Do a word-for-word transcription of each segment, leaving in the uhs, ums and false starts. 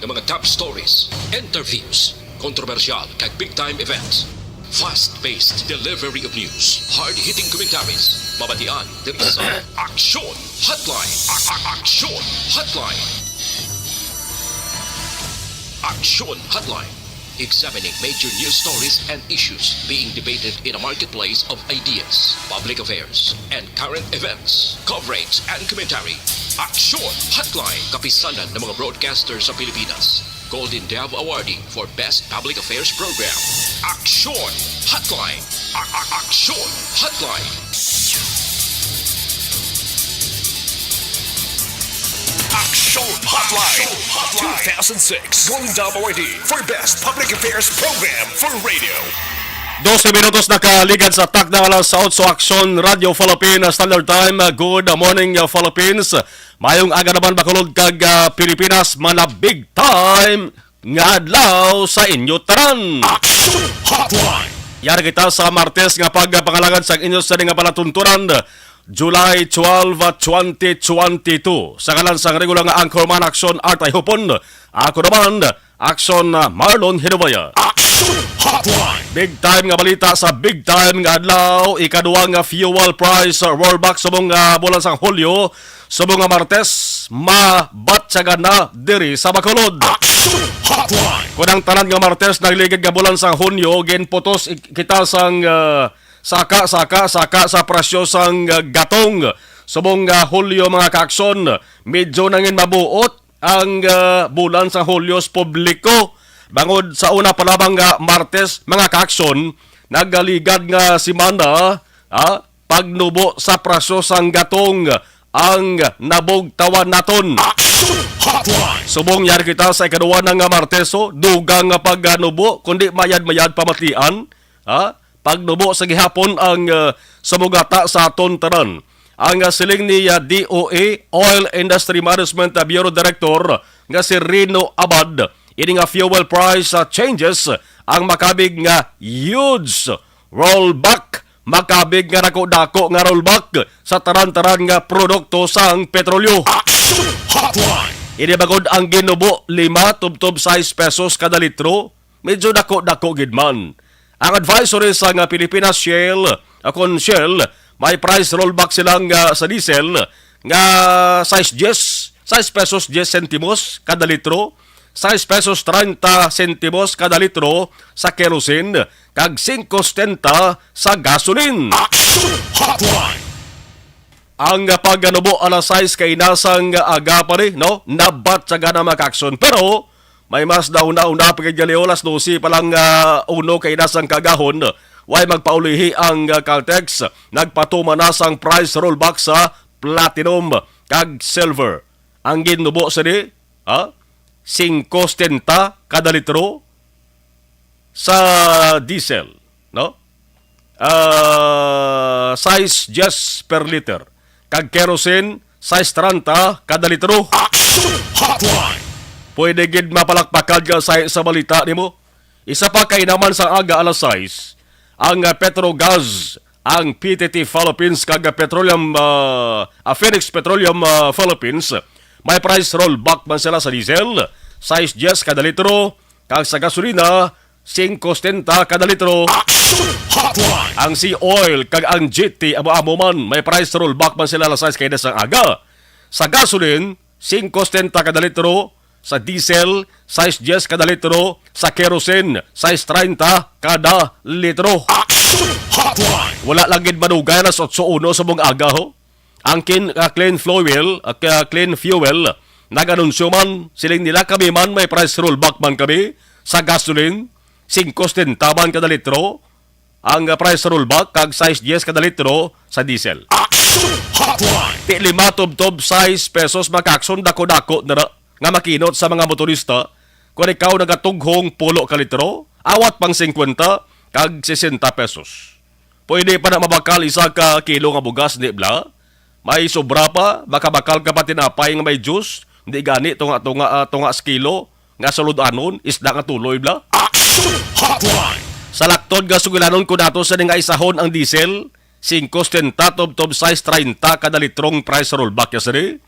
nga mga top stories, interviews, kontrobersyal kag big time events. Fast-paced delivery of news, hard-hitting commentaries, mabatian diri sa Aksyon Hotline. A- a- Aksyon Hotline. Aksyon Hotline. Examining major news stories and issues being debated in a marketplace of ideas, public affairs, and current events. Coverage and commentary. Aksyon Hotline. Kapisanan ng mga broadcaster sa Pilipinas. Golden Dove Awardee for Best Public Affairs Program. Aksyon Hotline. A- a- Aksyon Hotline. Aksyon Hotline. Two thousand six Golden Dove Awardee for Best Public Affairs Program for Radio. Dose minutos nakaligad sa takna alas otso, Aksyon Radyo Philippines Standard Time. Good morning, uh, Philippines. Mayong aga naman, Bacolod kag, uh, Pilipinas, mga big time nga adlaw sa inyo tanan. Action Hotline. Yari kita sa Martes nga pagpangalagad sa inyo sa nga palatuntunan, July twelve, twenty twenty-two. Sa ngalan sang regular nga anchorman, Action Art Ayhupon, ako naman, Action, uh, Marlon Hinubaya. Action Hotline. Big time nga balita sa big time nga adlaw, ikaduwa nga fuel price, uh, rollback subong nga bulan sang Hulyo, subong nga Martes, mabatyagan na diri sa Bacolod. Action Hotline. Kun ang tanan nga Martes nagligad nga bulan sang Hunyo, ginputos ik-, kita sang, uh, saka, saka, saka sa presyo sang, uh, gatong. Subong nga Hulyo, mga kaaksyon, medyo nangin mabuot ang, ah, bulan sa Hulyo sa publiko. Bangod sa una pa lamang nga Martes, mga kaaksyon, nagaligad nga semana, ah, pagnubo sa presyo sang gatong ang nabugtawan naton. Action Hotline. Subong yari kita sa ikaduwa na nga Martes, oh, dugang nga pagnubo, kundi mayad-mayad pamatian, ha? Pagnubo sa gihapon ang, ah, sumugata sa aton tanan. Ang, ah, siling ni, ah, D O A Oil Industry Management, ah, Bureau Director nga si Rino Abad, ini nga fuel price, ah, changes ang makabig nga huge rollback, makabig nga dako-dako nga rollback sa tanan-tanan nga produkto sang petrolyo. Action Hotline. Ini bangod ang ginubo lima tubtob sais pesos kada litro, medyo dako-dako gid man. Ang advisory sang Pilipinas Shell, akon Shell, may price rollback sila nga sa diesel nga sais diyes, sais pesos diyes sentimos kada litro, sais pesos treinta sentimos kada litro sa kerosene, kag singko setenta sa gasoline. Action Hotline. Ang pagnubo alas sais kay nasang aga pa ni, no? Nabat sa gana, mga kaaksyon. Pero may mas nauna-una pa gid gali, alas dose pa lang, ah, uno kay nasang kaagahon. Way magpaulihi ang, ah, Caltex. Nagpatuman na sang price rollback sa platinum kag silver. Ang ginubo sini, ha? Singko setenta kada litro sa diesel, no? Ah, sais diyes per liter. Kag kerosene, sais treinta kada litro. Action Hotline. Pwede gid mapalakpakan ka sa, sa balita nimo. Isa pa kay naman sa aga alas sais, ang, ah, Petrogas, ang P T T Philippines kag Petroleum, ah, ah, Phoenix Petroleum, ah, Philippines, may price rollback man sila sa diesel, sais diyes kada litro, kag sa gasolina, singko setenta kada litro. Action Hotline. Ang Sea Oil kag ang G T amo-amo man, may price rollback man sila alas sais kay nasang aga. Sa gasoline, singko setenta kada litro, sa diesel, sais diyes kada litro, sa kerosene, sais treinta kada litro. Action Hotline. Wala lang gid madugay alas otso uno sa mong aga, ho. Ang kin-, ah, clean fuel, ah, ka-, clean fuel, nag-anunsyo man, siling nila, "Kami man, may price rollback man kami sa gasoline, singko setenta man kada litro ang, ah, price rollback, kag sais diyes kada litro sa diesel." Action Hotline. Ti lima tubtob sais pesos, mga kaaksyon, dako-dako na ra nga makinot sa mga motorista. Kung ikaw nagatughong pulo ka litro, awat pang singkwenta kag sesenta pesos. Pwede pa na mabakal isa ka kilo nga bugas, di bala? May sobra pa, makabakal ka pa tinapay nga may juice, di gani tunga-tunga, ah, tunga sa kilo nga sulod-anon, isda nga tuloy, bala? Action Hotline. Sa laktod nga sugilanon, ko dato sa nga isahon ang diesel, singko setenta tubtob sais treinta kada litrong price rollback ya sini.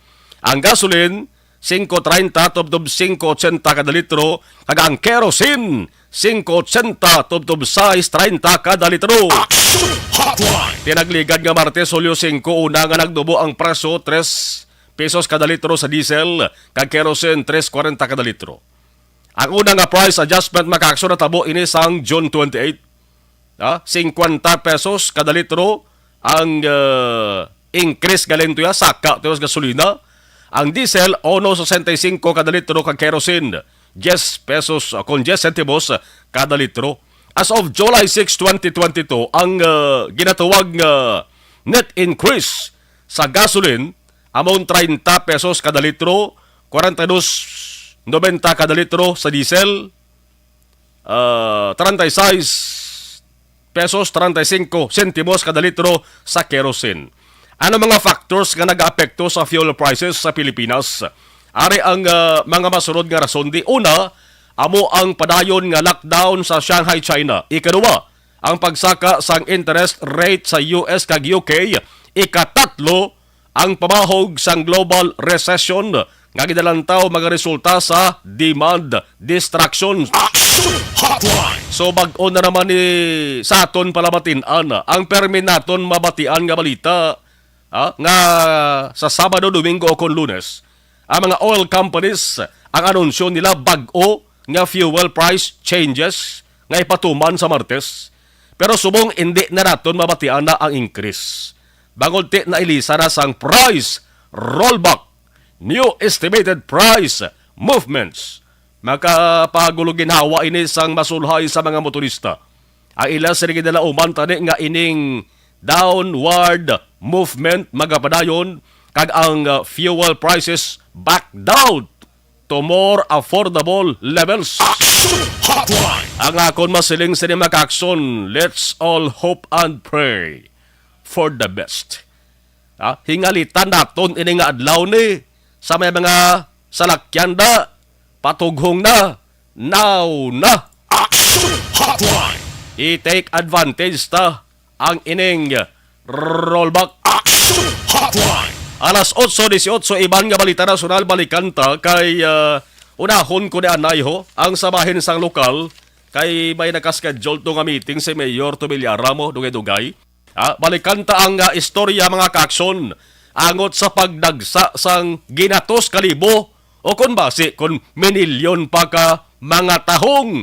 Ang gasoline, singko treinta tubtob singko ochenta kada litro, kag ang kerosene, singko ochenta tubtob sais treinta kada litro. Action Hotline! Tinagligad nga Martes, Hulyo singko, una nga nagdubo ang presyo, tres pesos kada litro sa diesel, kag kerosene, tres kwarenta kada litro. Ang una nga price adjustment, mga kaakson, natabo ini sang June twenty-eight. Ah, singkwenta pesos kada litro ang, ah, increase galing tuya, saka tuya sa gasolina. Ang diesel, uno sesenta y cinco kada litro, kag kerosene, diyes pesos, ah, kon diyes sentimos kada litro. As of July six, twenty twenty-two, ang, ah, ginatawag nga net increase sa gasoline, among treinta pesos kada litro, kwarenta y dos noventa kada litro sa diesel, ah, treinta y seis pesos treinta y cinco sentimos kada litro sa kerosene. Ano mga factors nga nagaapekto sa fuel prices sa Pilipinas? Ari ang, ah, mga masunod nga rason. Di una, amo ang padayon nga lockdown sa Shanghai, China. Ikaduha, ang pagsaka sang interest rate sa U S kag U K. Ikatatlo, ang pamahog sang global recession nga ginalantaw magaresulta sa demand destruction. Action Hotline! So, bag-o na naman ni sa aton palabatian ang permi naton mabatian nga balita, ah, nga sa Sabado, Domingo o kon Lunes, ang mga oil companies, ang anunsyo nila bag-o nga fuel price changes nga ipatuman sa Martes. Pero subong indi na naton mabatian na ang increase. Bangod ti nailisa na sang price rollback, new estimated price movements. Makapagulo ginhawa ini sang masulhay sa mga motorista. Ang ila sini ginalauman tani nga ining downward movement magapadayon, kag ang, uh, fuel prices back down to more affordable levels. Action Hotline! Ang akon masiling sini, mga kaakson, let's all hope and pray for the best. Ha? Hingalitan naton ini nga adlaw ni sa may mga salakyan da, patughong na, now na. Action Hotline! I-take advantage ta ang ining rollback. Action Hotline! Alas otso dieciocho, iban nga balita nasyonal, balikan ta kay, ah, unahon ko ni anay ho ang sa bahin sang lokal kay may nakaschedule to nga meeting si Mayor Tobillara mo, dugay-dugay. Ah, balikan ta ang, ah, istorya, mga kaakson, angot sa pagdagsa sang ginatos ka libo o kon basi kon minilyon pa ka mga tahong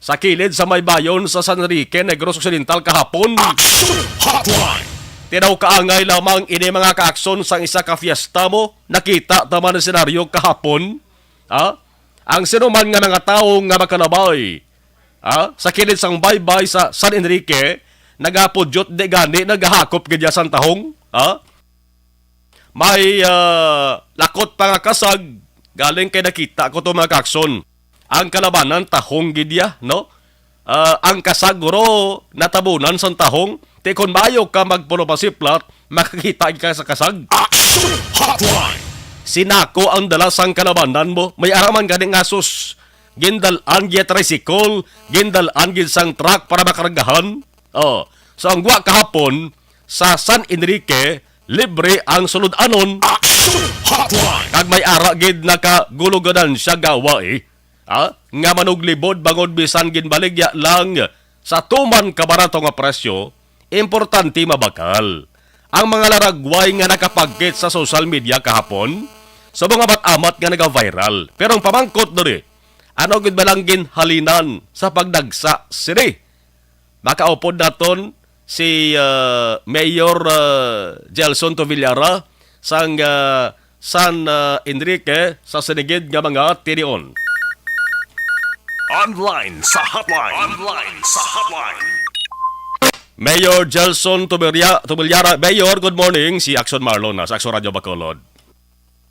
sa kilid sa may bayon sa San Enrique, Negros Occidental kahapon. Action Hotline! Tinaw kaangay lamang ini, mga kaakson, sang isa ka fiesta mo. Nakita ta man ang senaryo kahapon. Ha? Ang sinuman nga mga tawo nga makalabay, ha, sa kilid sang baybay sa San Enrique, nagapudyot di gani, nagahakop gid ya sang tahong, ha? May, ah, lakot pa nga kasag, galing kay nakita ko to, mga kaakson. Ang kalabanan, tahong gid ya, no? Ah, ang kasag guro natabunan sang tahong. Ti kon maayo ka magpulopasiplat, makakita ka sa kasag. Action Hotline! Sinako ang dala sang kalabanan mo. May ara man gani nga sus. Gindal-an gid tricycle, gindal-an gid sang truck para makargahan. Oh, so ang gwa kahapon sa San Enrique, libre ang sulod-anon. Action Hotline! Kag may ara gid nakagulo ganansya gawa, eh. Ha? Nga manuglibod bangod bisan ginbaligya lang sa tuman ka barato nga presyo, importante mabakal. Ang mga laragway nga nakapagkit sa social media kahapon, sa mga amat-amat nga naga-viral. Pero ang pamangkot diri, ano gid ba lang ginhalinan sa pagdagsa sini? Makaupod naton si, ah, Mayor, ah, Gelson Tovillara sang, ah, San, ah, Enrique sa sinigid nga mga tinion. Online sa hotline. Online sa hotline. Mayor Gelson Tubiria-, Tubilara. Mayor, good morning. Si Action Marlon na sa Action Radio Bacolod.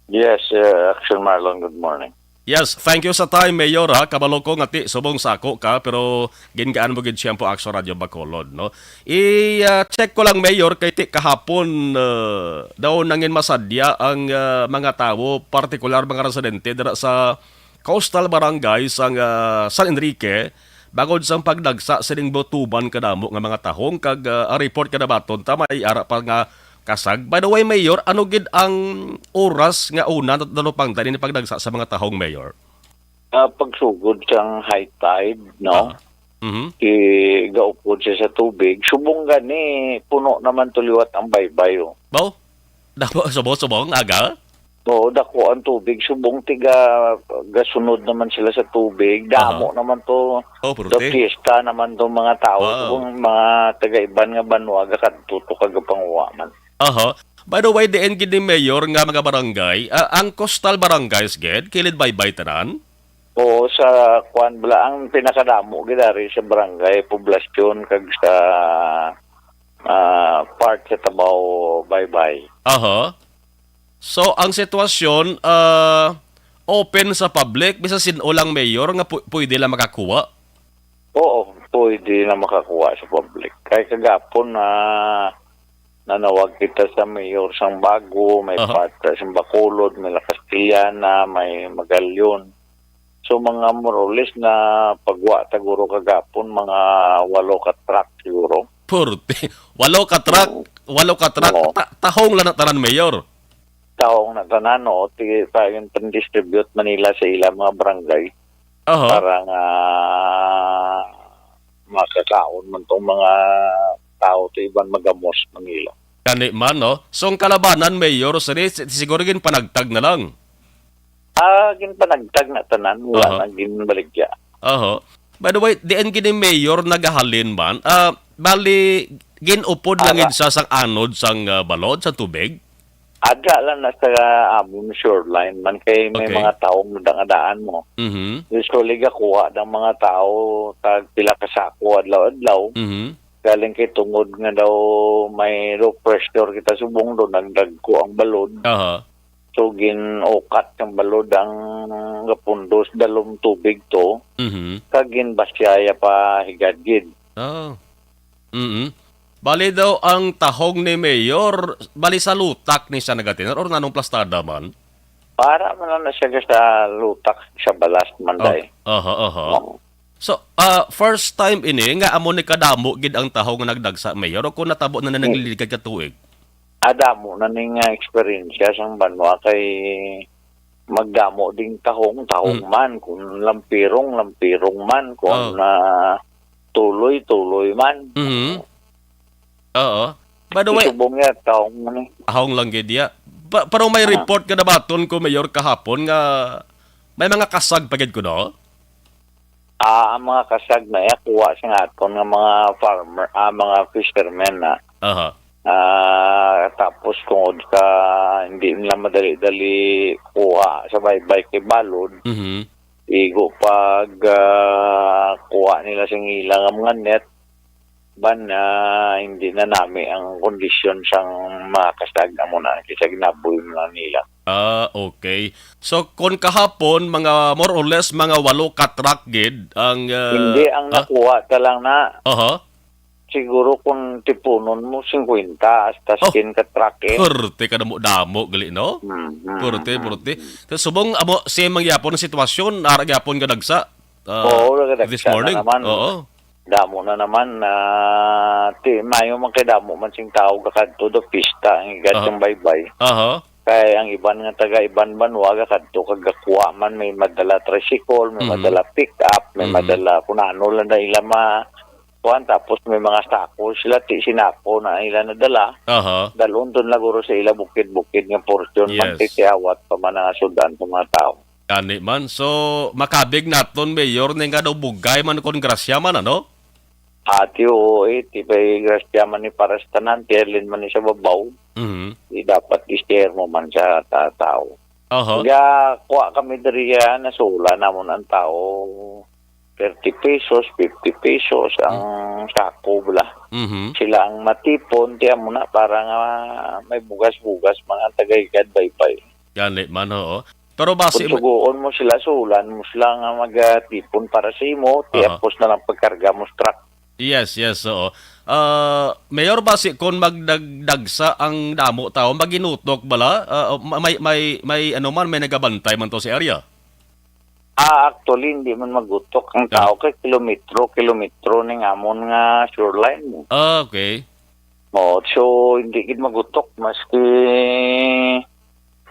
Yes, uh, Action Marlon, good morning. Yes, thank you sa time, Mayor, ha. Kabalo ko nga ti subong sako ka, pero gingaan mo gid siyempo Action Radio Bacolod, no? I, ah, check ko lang, Mayor, kay ti kahapon, ah, daw nangin masadya ang, ah, mga tawo, partikular mga residente dira sa coastal barangay sang, ah, San Enrique, bangod sang pagdagsa sining botuban kadamo nga mga tahong kag, ah, ang report kanabaton ta may ara pa nga kasag. By the way, Mayor, ano gid ang oras nga una nat-, nalupangdan ini pagdagsa sa mga tahong, Mayor? Ah, pagsugod sang high tide, no? Ah. Mhm. Igaupod siya sa tubig. Subong gani, puno naman to liwat ang baybay, oh. Baw? Dapo, subong, subong, aga? Oo, dako ang tubig. Subong tiga, gasunod naman sila sa tubig. Damo Aha. naman to. Oh, The puruti. fiesta naman to mga tao. Wow. Subong mga taga-iban nga banwa, gakadto to kagapanguha man. Aha. By the way, diin gid ni Mayor nga mga barangay, ah, ang coastal barangays gid, kilid baybay tanan? Oo, sa kuan bala, ang pinakadamo gid ari sa barangay, poblasyon, kag sa, ah, part sa Tabaw Baybay. Aha. So, ang sitwasyon, ah, open sa public, bisan sin-o lang mayor nga pu-, pwede lang makakuha? Oo, pwede na makakuha sa public. Kay kagapon na nanawag kita sa mayor sang Bago, may Aha. part sa Bacolod, may La Castellana, may Magallon. So, mga more or less na pagwa ta guro kagapon, mga walo ka truck siguro. Forty. Walo ka truck, Oo. walo ka truck. Oo. Ta-, tahong lang na tanan, Mayor. Tahong na tanan, no? Ti-, pa-, yung pan-distribute man nila sa ilang mga barangay Aha. para nga makakaon man tong mga tao to iban magamos man nila. Gani man, no? So, ang kalabanan, Mayor, sini, si-, siguro ginpanagtag na lang. Ah, ginpanagtag na tanan, wala Aha. na ginbaligya. Aha. By the way, diin gini mayor nagahalin man? Ah, bali, ginupod lang Ara. gid siya sang anod sang, ah, balod, sa tubig? Ada lang na sa amon shoreline man kay may Okay. mga taong nadaan mo. Mhm. Usually, gakuha ng mga tao tag pila ka sako adlaw-adlaw. Mhm. Galing kay tungod nga daw may low pressure kita subong do, nagdagko ang balod. Aha. So, gin-ukat sang balod ang gapundos dalom tubig to, Mhm. kag ginbasyaya pa higad gid. Oh. Mm. Bali daw ang tahong ni Mayor, bali sa lutak ni siya nagatinar or nanong plastada man? Para man na siya sa lutak sa balas man, Oh. day. Aha, aha. Oo. So, ah, first time ini nga amo ni kadamo gid ang tahong nga nagdagsa, Mayor, o kung natabo na na Hmm. nagliligad ka tuig? Adamo na ning, ah, eksperyensya sang banwa kay magdamo ding tahong, tahong Mm. man, kung lampirong, lampirong man, kung Oh. na tuloy, tuloy man. Mhm. Oo. By the way, Isubong niya, tahong man eh. Tahong lang gid ya. Pa-, pero may Ah. report ka na baton ko, Mayor, kahapon nga may mga kasag pa gid ko, no? Ah, ang mga kasag na iya, kuha sa nga aton nga mga farmer, ah, mga fishermen na. Aha. Ah, tapos tungod sa hindi nila madali-dali kuha sa baybay kay balod, Mhm. igo pag, ah, kuha nila sa ila nga mga net, ban, ah, hindi na nami ang kondisyon sang mga kasag amo na, kay sa ginaboy mo na nila. Ah, okay. So, kon kahapon, mga more or less, mga walo ka truck gid ang, ah, Hindi, ang ah? nakuha ta lang na, Aha. siguro kung tipunon mo, singkwenta hasta Oh. skin ka truck eh. Purti ka damo-damo, gali, no? Mm, mm, Purti, mm, purti. mm. So, subong, amo, same ang yapon ang sitwasyon, ara gyapon ka dagsa, ah, Oo, nagdagsa this na morning? naman. Oo. Damo na naman, ah, ti-, mayo man kay damo man sing tao gakadto do pista ang igat Ah. yung baybay. Aha. Kay ang iban nga taga iban banwa gakadto kag gakuha man, may madala tricycle, may Mhm. madala pick up, may Mhm. madala kung ano lang na ila ma-, kuwan, tapos may mga sako sila, ti sinako na ila nadala. Aha. Dalon to na guro sa ila bukid-bukid nga portion man, Yes. ti tiawat pa man ang sudan sa mga tao. Gani man. So, makabig naton, Mayor, ni nga daw bugay man kon grasya man, ano? Ati, oo, eh, ti pa'y grasya man ni para sa tanan, ti halin man ni sa babaw. Mhm. Di dapat i-share mo man sa ta-, tao. Aha. Kaya, kuha kami diri, ah, nasula namon ang tao. Thirty pesos, fifty pesos ang Mm. sako, bala. Mhm. Sila ang matipon, tiyan mo na, para nga may bugas-bugas, mga tagay baybay. Gani man, oo. Pero basi Kung suguon mo sila, sulan mo sila nga magatipon para sa imo, Aha. tiapos na lang pagkarga mo sa truck. Yes, yes, oo. Ah, Mayor, basi kung magdagdagsa ang damo tao, maginutok bala? Ah, ma-, may, may, may ano man, may nagabantay man to sa area? Ah, actually, hindi man magutok ang Ah. tao kay kilometro, kilometro ning amon nga shoreline. Ah, okay. Oh, so hindi gid magutok maski,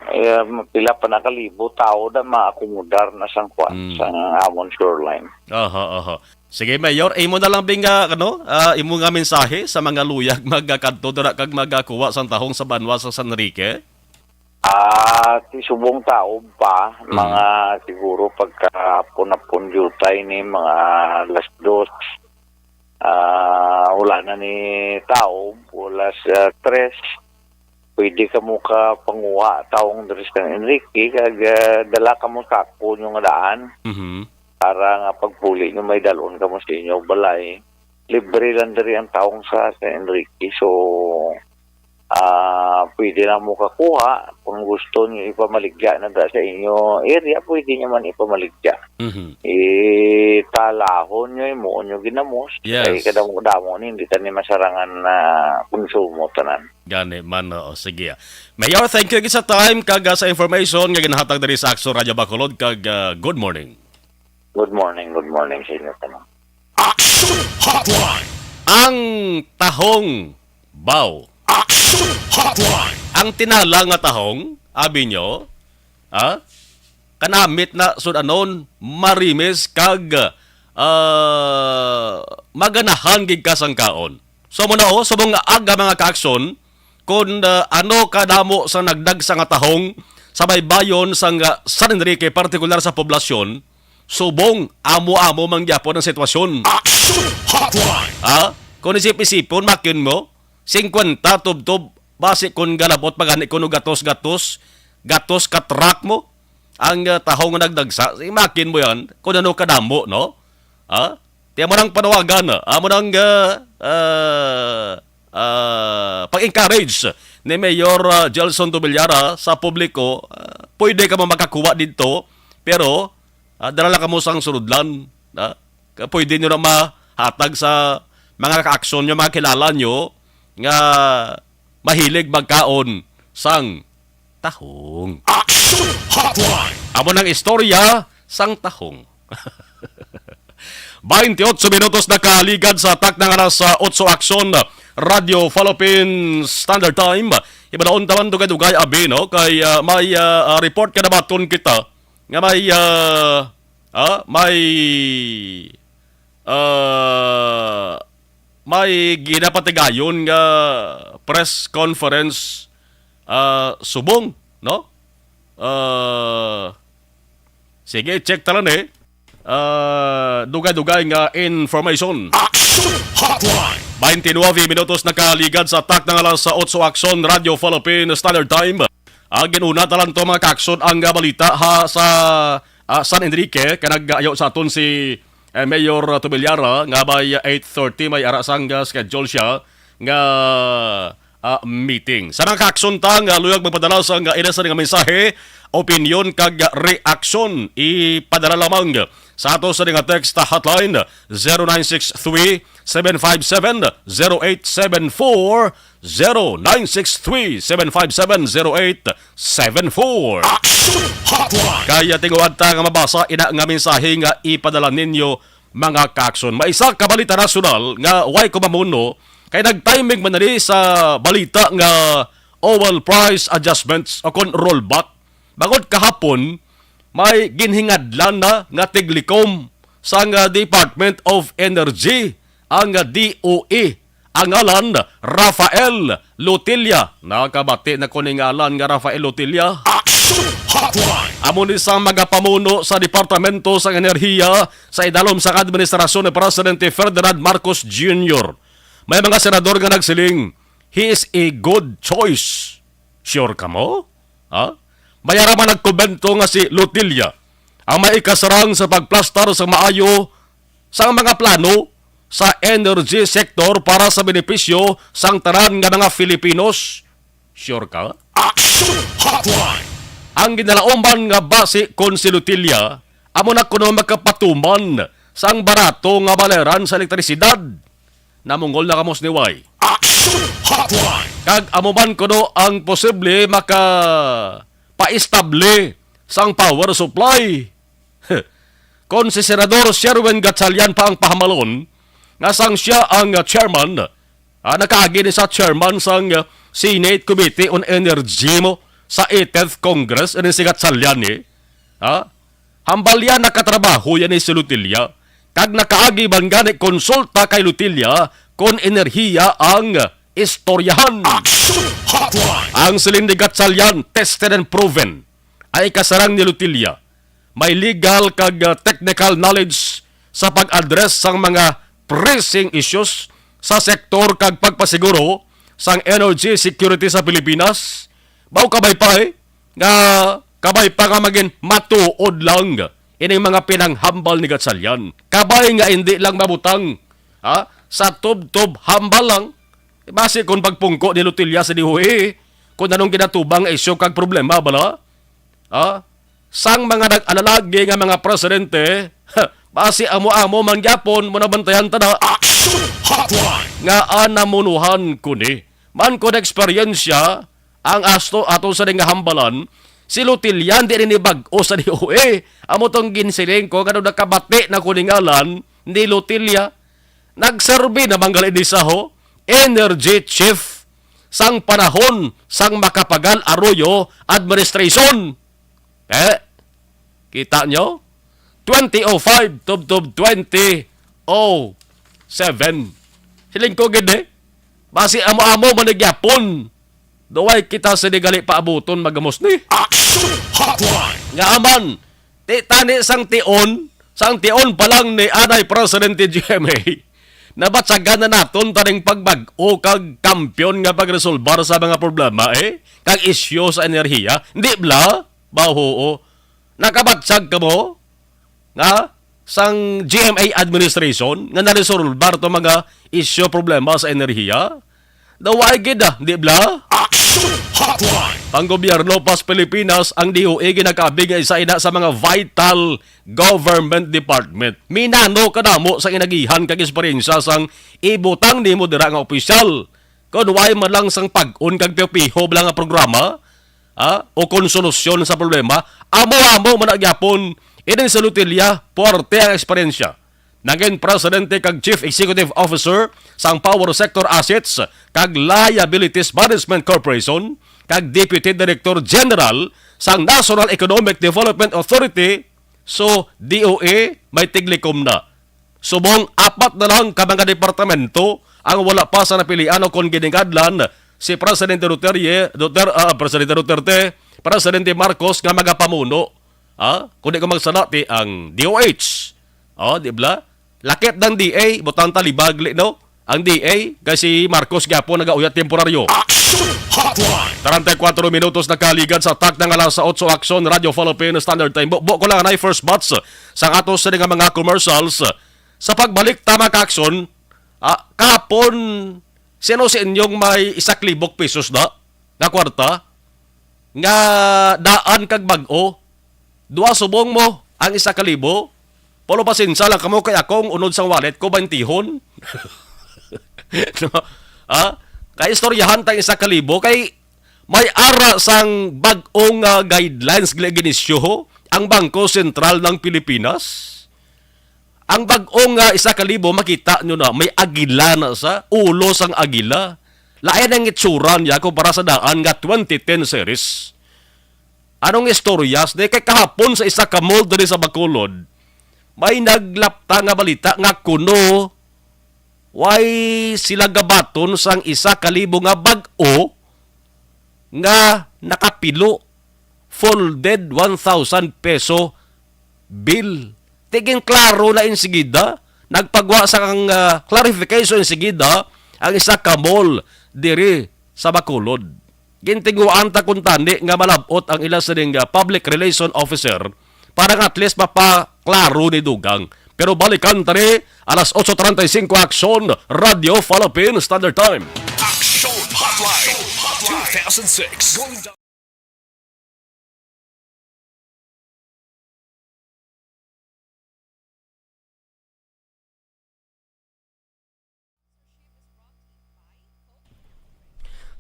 eh, pila pa na ka libo tawo na maakomodar na sang kwan, Mm. sang amon shoreline. Aha, aha. Sige, Mayor, imo na lang bing, ah, ano, ah, imo nga mensahe sa mga luyag magakadto dira kag magakuha sang tahong sa banwa sa San Enrique? Ah, ti subong taob pa, Mm. mga siguro pagkahapon-hapon diutay ni mga alas dos. Ah, wala na ni taob, alas, ah, tres. Pwede kamo ka panguha tahong diri sa Enrique, kag, ah, dala kamo sako nyo nga daan Mhm. para nga pagpuli nyo may dalon kamo sa inyo balay. Libre lang diri ang tahong sa San Enrique. So, ah, pwede na mo kakuha. Kung gusto nyo ipamaligya na da sa inyo area, pwede nyo man ipamaligya. Mhm. Italahon nyo, imuon nyo ginamos. Yes. Kay kadamo-damo ni, hindi ta ni masarangan na konsumo tanan. Gani man, oo, sige, ah. Mayor, thank you again sa time kag, ah, sa information nga ginahatag diri sa Aksyon Radio Bacolod kag, ah, good morning. Good morning, good morning sa inyo tanan. Action Hotline! Ang tahong baw. Action Hotline! Ang tinala nga tahong, abi nyo, ha? Kanamit na sud-anon, marimis kag, ah, maganahan gid ka sang kaon. So, mo na, oh, subong nga aga, mga kaaksyon, kung, ah, ano kadamo sa nagdagsa nga tahong sa baybayon sang, ah, San Enrique, partikular sa poblasyon, subong amo-amo man gyapon ang sitwasyon. Action Hotline! Ha? Kung isip-isipon, makin mo, singkwenta tubtob, basi kung galabot pa gani kuno gatos-gatos, gatos ka truck mo, ang, ah, tahong nga nagdagsa, imakin mo yan, kung ano kadamo, no? Ha? Ti amo nang panawagan, ah, amo nang, ah, ah, ah, pag-encourage ni Mayor, ah, Gelson Tubillara sa publiko, ah, pwede ka mo makakuha dito, pero, ah, dala lang kamo sang surudlan, ah, ka pwede nyo na mahatag sa mga kaaksyon nyo, mga kilala nyo, nga mahilig magkaon sang tahong. Action Hotline! Amo nang istorya sang tahong. Twenty-eight minutos nakaligad sa takna nga alas otso. Aksyon, Radyo Philippine Standard Time. Ibadaon taman dugay-dugay, abi, no? Kay, ah, may, ah, ah, report ka nabaton kita nga may, ah, ah, may, ah, may ginapatigayon nga press conference, ah, subong, no? Ah, sige, check ta lang, eh. Ah, dugay-dugay nga information. Action Hotline! Twenty-nine minutos nakaligad sa takna nga alas otso. Aksyon, Radyo Philippine Standard Time. Ah, ginuna ta lang to, mga kaaksyon, ang, ah, balita ha sa, ah, San Enrique, kay nag-ayo sa aton si, eh, Mayor Tubillara nga by eight thirty may ara sang, ah, schedule siya nga, ah, meeting. Sa mga kaaksyon ta nga luyag magpadala sang, ah, ini sa nga mensahe, opinyon kag reaksyon, ipadala lamang sa ato sa nga text hotline, zero nine six three, seven five seven, zero eight seven four, zero nine six three, seven five seven, zero eight seven four. Action Hotline! Kaya tinguhad ta nga mabasa ina nga mensahe nga ipadala ninyo, mga kaaksyon. May isa ka balita nasyonal nga way ko mamuno, kay nag-timing man ni sa balita nga oil price adjustments o kon rollback. Bangod kahapon, may ginhingadlan na nga tiglikom sang, ah, Department of Energy, ang, ah, D O E, ang ngalan Rafael Lotilla. Nakabati na ko ni ngalan nga Rafael Lotilla. Action Hotline! Amo ni sang mga pamuno sa Departamento sang Enerhiya sa idalom sang administrasyon ni Presidente Ferdinand Marcos Junior. May mga senador nga nagsiling, "He is a good choice." Sure ka mo? Ha? May ara man nagkomento nga si Lotilla ang may ikasarang sa pagplastar sa maayo sang mga plano sa energy sector para sa benepisyo sang tanan nga mga Filipinos. Sure ka? Action Hotline! Ang ginalauman nga basi kon si Lotilla amo na kuno makapatuman sang barato nga baleran sa elektrisidad. Namungol na kamo sa niway. Action Hotline! Kag amo man kuno ang posible makapaestable sang power supply. Kon si Senador Sherwin Gatchalian pa ang pahamalon, nga sang siya ang, ah, chairman, Ah, nakaagi ni sa chairman sang, ah, Senate Committee on Energy mo sa eighteenth Congress, ini si Gatchalian, eh. Ha? Hambal yan, nakatrabaho yan ni si Lotilla. Kag nakaagi man gani konsulta kay Lotilla kon enerhiya ang istoryahan. Action Hotline! Ang siling ni Gatchalian, tested and proven, ay kasarang ni Lotilla. May legal kag, ah, technical knowledge sa pag-address sang mga pressing issues sa sektor kag pagpasiguro sang energy security sa Pilipinas. Mao kabay pa, eh, nga kabay pa nga magin matuod lang ining mga pinanghambal ni Gatchalian. Kabay nga hindi lang mabutang, ha, sa tubtob hambal lang. Basi kung pagpungko ni Lotilla sa D O A, kung anong ginatubang nga isyu kag problema bala, ha, sang mga nag-alalagi nga mga presidente, basi amo-amo man gyapon mo nabantayan ta na Action Hotline! Nga anamunuhan ko ni. Man ko na eksperyensya, ang asto ato sa nga hambalan, si Lotilla, di rin bag-o sa D O A. Amo tong ginsiling ko, kano nakabati na ko ni ngalan ni Lotilla. Nagserbi na manggali ni Saho, energy chief sang panahon sang Macapagal Arroyo administration. Eh, kita nyo? Twenty oh five, tubtob twenty oh seven. Siling ko gid eh. Basi amo-amo man ni gyapon. Duway kita sini gali paabuton, magamos ni. Action Hotline! Nga aman, ti tani sang tion, sang tion pa lang ni anay Presidente G M A. Nabatsagan na naton taning pagbag-o kag kampiyon nga pagresolbar sa mga problema, eh, kag isyu sa enerhiya. Di bala? Bahuo. Nakabatsag ka mo? Nga? Sang G M A administration nga naresolbar to mga isyu, problema sa enerhiya? Daw ay gid, ah, di bala? Action Hotline! Ang gobyerno pas Pilipinas, ang D O A, ginakabig nga isa ina sa mga vital government department. Minano kadamo sa inagihan kag eksperyensya sang ibutang nimo dira nga opisyal. Kun way man lang sang pag-on kag piho-piho bala nga programa, ah, o kon solusyon sa problema, amo-amo man na gyapon. Ining si Lotilla, puwerte ang eksperyensya. Nangin presidente kag chief executive officer sang power sector assets kag liabilities management corporation kag deputy director general sang National Economic Development Authority. So, D O A may tiglikom na. Subong apat na lang ka mga departamento ang wala pa sa napilian o kon giningadlan si Presidente Duterte, Duter-, ah, Presidente Duterte, Presidente Marcos nga magapamuno. Ah, kung di ko magsala, ti ang D O H. Oh, di bala? Lakip ng D A, butang talibag, li, no? Ang D A, kay si Marcos gyapon nagauyat temporaryo. Action Hotline! Treinta y cuatro minutos nakaligad sa takna nga alas otso, Action Radyo Philippine Standard Time. Bu-, bu-, ko lang anay first batch sa ato sa nga mga commercials. Sa pagbalik ta, mga ka-action, ah, kapon, sino sa inyong may isa ka libog pesos na nga kwarta nga daan kag bag-o? Duha subong mo ang isa ka libo? Pero pasensya lang kamo kay akong unod sang wallet ko, baintihon. No? Ha? Kay istoryahan tang isa ka libo kay may ara sang bag-ong, ah, guidelines nga ginisyu ang Bangko Sentral ng Pilipinas. Ang bag-ong, ah, isa ka libo, makita nyo na, may agila na sa ulo sang agila. Lain ang itsura niya kumpara sa daan nga twenty ten series. Anong istorya? Sa kay kahapon sa isa ka mall diri sa Bacolod, may naglapta nga balita nga kuno way sila gabaton sang isa ka libo nga bag-o nga nakapilo, folded one thousand peso bill. Tigin klaro na insigida, nagpagwa sa kang, ah, clarification insigida ang isa ka mall diri sa Bacolod. Gintinguhaan ta kuntani nga malab-ot ang ila sining, ah, public relation officer para nga at least mapaklaro ni dugang. Pero balikan ta ni alas otso treinta y cinco, Action Radio Philippine Standard Time. Action Hotline two thousand six.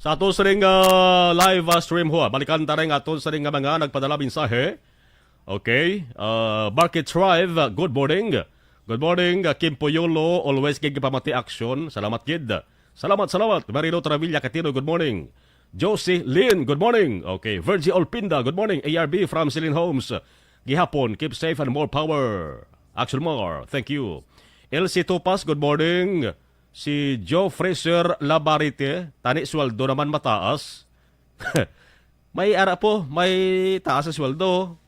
Sa ato sa ring, ah, live, ah, stream ho, ah. Balikan ta rin ato sa ring, ah, mga nagpadala mensahe. Okay. Ah, Market Thrive, ah, good morning. Good morning, ah, Kim Poyolo, always gid pamati action. Salamat gid. Salamat, salamat. Marilo Travilla Catino, good morning. Josie Lynn, good morning. Okay, Virgie Olpinda, good morning. A R B from Celine Homes. Gihapon, keep safe and more power. Action more. Thank you. L C Topas, good morning. Si Joe Fraser Labarite, tani sweldo naman mataas. May ara po, may taas sa sweldo.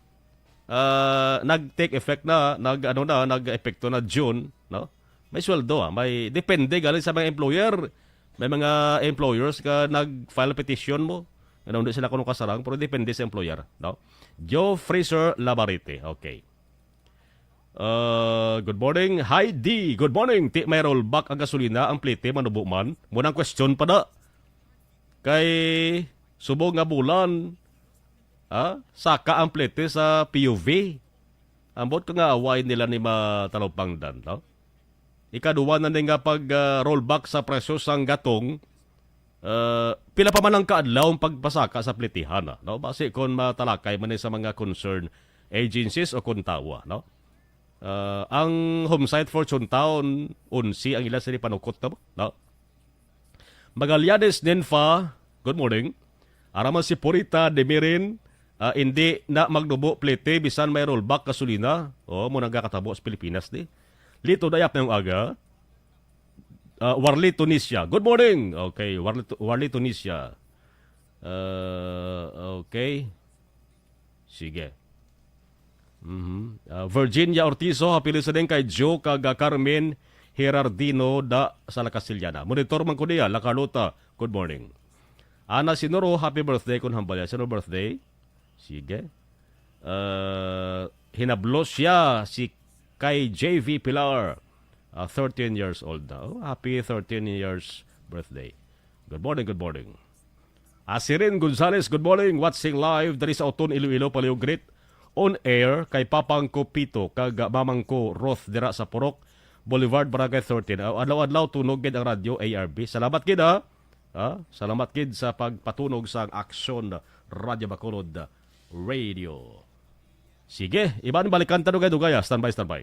Ah, nag-take effect na, nag, ano na, nag-epekto na June, no? May sweldo, ah, may depende galing sa mga employer. May mga employers ka nag-file petition mo. Ano, hindi sila kuno kasarang, pero depende sa employer, no? Joe Fraser Labarite. Okay. Uh, good morning. Hi, D. Good morning. Ti may rollback ang gasolina, ang plete, manubo man. Munang question pa na. Kay subong nga bulan, ah, saka ang plete sa P U V. Ambot ko nga away nila ni Matalupangdan, no? Ikaduwa na ni nga pag, ah, rollback sa presyo sang gatong, ah, pila pa man ang kaadlaw ang pagpasaka sa pletihan, ah, no? Basi kon matalakay man ni sa mga concern agencies o kon tawa, no? Ah, ang Homesite Fortune Town, onse ang ila sini panukot na mo, no? Magallanes Ninfa, good morning. Araman si Purita Demirin, ah, hindi na magnubo plete bisan may rollback gasolina. Oh, mo nagakatabo sa Pilipinas di. Lito Dayap ng aga. Ah, Warli Tunisia. Good morning. Okay, Warli, Tu- Warli Tunisia. Ah, okay. Sige. Mhm. Ah, Virginia Ortizo, happy listening kay Joe kag, ah, Carmen Herardino da sa La Castellana. Monitor man ko niya, La Carlota. Good morning. Ana Sinoro, happy birthday kun hambal ya. Sino birthday? Sige. Ah, hinablos siya si kay J V Pilar. Ah, thirteen years old na. Oh, happy thirteen years birthday. Good morning, good morning. Asirin Gonzales, good morning. Watching live diri sa Oton, Iloilo, Paleo Great. On air kay Papang ko Pito kag Mamang ko Roth dira sa Purok Boulevard, Barangay thirteen. Ah, adlaw-adlaw tunog gid ang radyo, A R B. Salamat gid, ha. Ah, salamat gid sa pagpatunog sa Aksyon Radyo Bacolod Radio. Sige, iban balikan ta dugay-dugay, ah. Standby, standby.